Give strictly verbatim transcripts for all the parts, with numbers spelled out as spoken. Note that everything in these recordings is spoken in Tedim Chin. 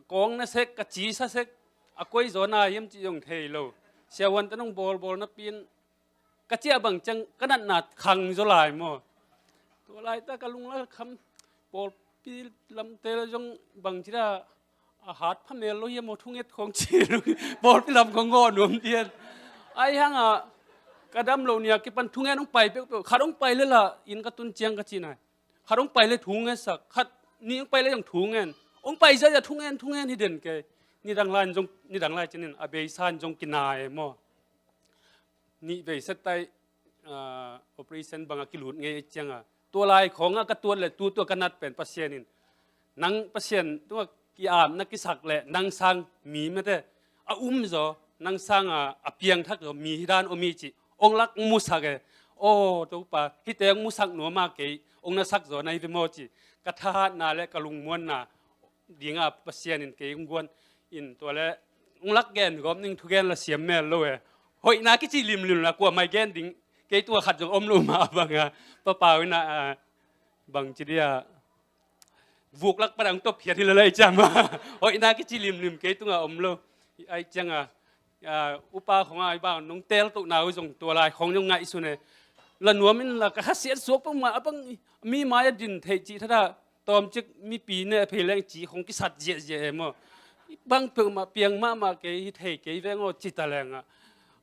kawng na sek, ka ci sa sek, a koi zaw na hiam cih zong thei lo. Siavuante nong bawlbawl napi in ka ciah bang ciang ka natna khang zaw lai maw. Tua laita ka lungla kham, pawlpi lamte la zong bang ci dah, a hat phamel lo hiam maw, thunget khong ci lo. Pawlpi lam khong ngawh nuam dian. Ai hanga ka dam lo nia kipan thungen hong pai peuhpeuh, khat hong pai le la inn ka tun ciang ka ci nai. Khat hong pai le thungen sak, khat ni hong pai le zong thungen. Hong pai zia zia thungen, thungen hi den kei. Nidang lai in zong, nidang lai cinin a beisa in zong kinai maw. Nih vei set tai, ah, operation banga kilut ngei cianga. Tua lai khonga ka tuat le tu tua ka nat pen Pasian in, nang Pasian tunga ki-apna kisak le nang sang mi mete a um zaw, nang sanga a piangthak zaw mi hi dan om hi ci. Ong lak ong musak e. Aw Topa, hite ong musak nuama kei ong na sak zaw na hi ve maw ci. Ka thahatna le ka lungmuanna dinga Pasian in kei ong guan in tua le ong lak gen gawp ning, thugen la siam mel lo e. Hoihna kici limlim la kua mai gen ding, kei tunga khat zong om lo mah banga. Papau ina, ah, bang ci dia, vuk lak padang top khiat hi la lai ciang ma. Hoihna kici limlim kei tunga om lo. Ai cianga, ah, upa khonga i bang nong tel tohna uh zong tua lai khong zong ngaihsun e. La nuam in la ka khasiat suak pang ma, a bang mi mai a din theih cih thada tawmcik mipi ne a phei leng ci khong kisat ziahziah e maw. Bang peuhmah piang mahmah kei hi thei kei veng aw ci ta lenga,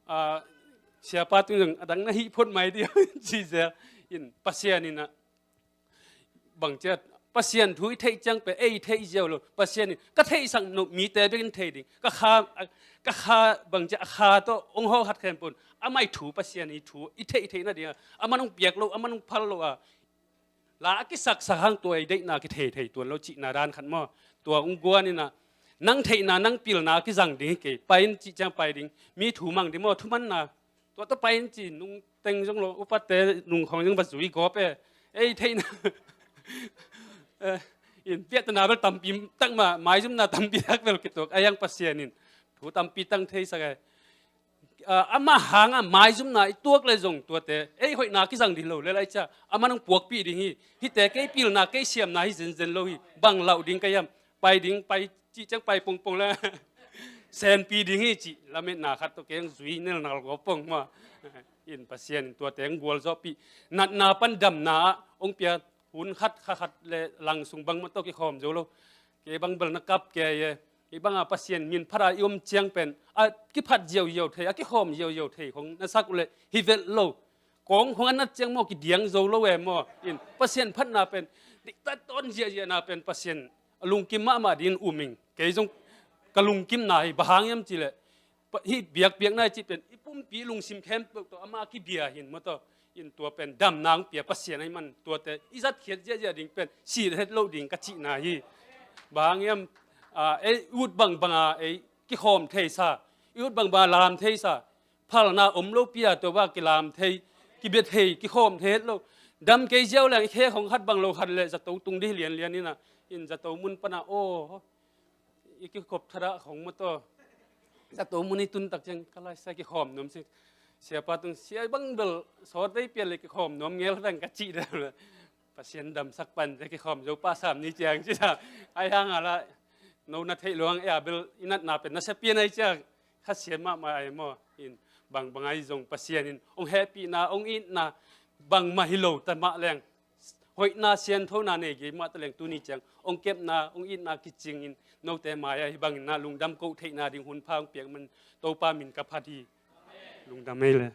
ah, siapa tung zong a dang na hih phot mai dia ci zel in Pasian ina bang ciat Pasian thu i theih ciang pe ei theih ziau lo. Pasian in ka theihsak no mite bekin thei ding. Ka kha, ka kha bang ciat a kha tawh ong hawh khat khempun amah i thu Pasian i thu i theih theih nadinga amah nong piak lo, amah nong phal lo a la a kisaksak hang tua i deihna kithei thei tuan lo cihna dan khat maw. Tua ong guan ina nang theihna nang pilna kizang ding hi kei. Pai in cih ciang pai ding. Mi thu mang ding maw, thumanna. Tua tawh pai in ci nung teng zong lo, upate nung khong zong va zui gawp e. Ei theihna, eh, in piahtana bel tampi tak ma, maizumna tampi tak bel kituak a hiang Pasian in thu tampi tang theisak e. Ah, amah hanga maizumna i tuak le zong tuate ei hoihna kizang ding lo le lai cia amah nong puakpih ding hi. Hite kei pilna kei siamna hi zenzen lo hi. Bang lauh ding ka hiam? Pai ding, pai cih ciang pai pongpong le senpi ding hi cih lametna khat tawh kei ang zui nel nal gawp pong maw. In Pasian in tuate ang gualzawhpih, natna pan damna ah ong pia, hun khat kha khat le lang sung bangmah tawh kikhawm zo lo. Kei bang bel na kap kei e. Kei banga Pasian min phata i om ciang pen a kiphat ziauziau thei, a kikhawm ziauziau thei khong na sak uh le hi velh lo. Kawng khong a nat ciang maw kidiang zo lo e maw. In Pasian phatna pen diktat tawn ziahziahna pen Pasian a lungkim mahmah dingin um ing. Kei zong ka lungkimna hi, bang hang hiam cih leh hih biakpiakna i cih pen i pumpi lungsim khempeuh tawh amah kibia hi in maw tawh. In tua pen damna hong pia Pasian ahih man tuate i zatkhiat ziahziah ding pen sih het loh ding ka cihna hi. Bang hang hiam, ah, ei ut bangbanga ei kikhawm theisa, i ut bangbanga lam theisa, phalna om lo pi a tua bang kilam thei, kibia thei, kikhawm thei het lo. Dam kei ziau leng i khe khong khat bang lo khat le zato tung dih lianlian ina, in zato mun pana aw i kikhop thadah khong maw tawh. Zato mun i tun tak ciang ka laisa kikhawm nuam si. Siapa tung sia bang bel sawt vei pian le kikhawm nuam ngel dang ka cih dang le. Pasian damsak pan te kikhawm zo pah sam ni ciang ci ta. Ai hang a la no na theih luang e a bel i natna pen na sia pian ai ciang kha sian mahmah ai maw. In bangbang ai zong Pasian in ong hehpihna ong itna bangmah hi lo ta mah leng, hoihna sianthona nei gei mah ta leng tuni ciang ong kepna ong itna kicingin note mai-ah hih bangin na lungdam koh theihna ding hun pha ong piak man Topa min ka phat hi. Lungdam ei le.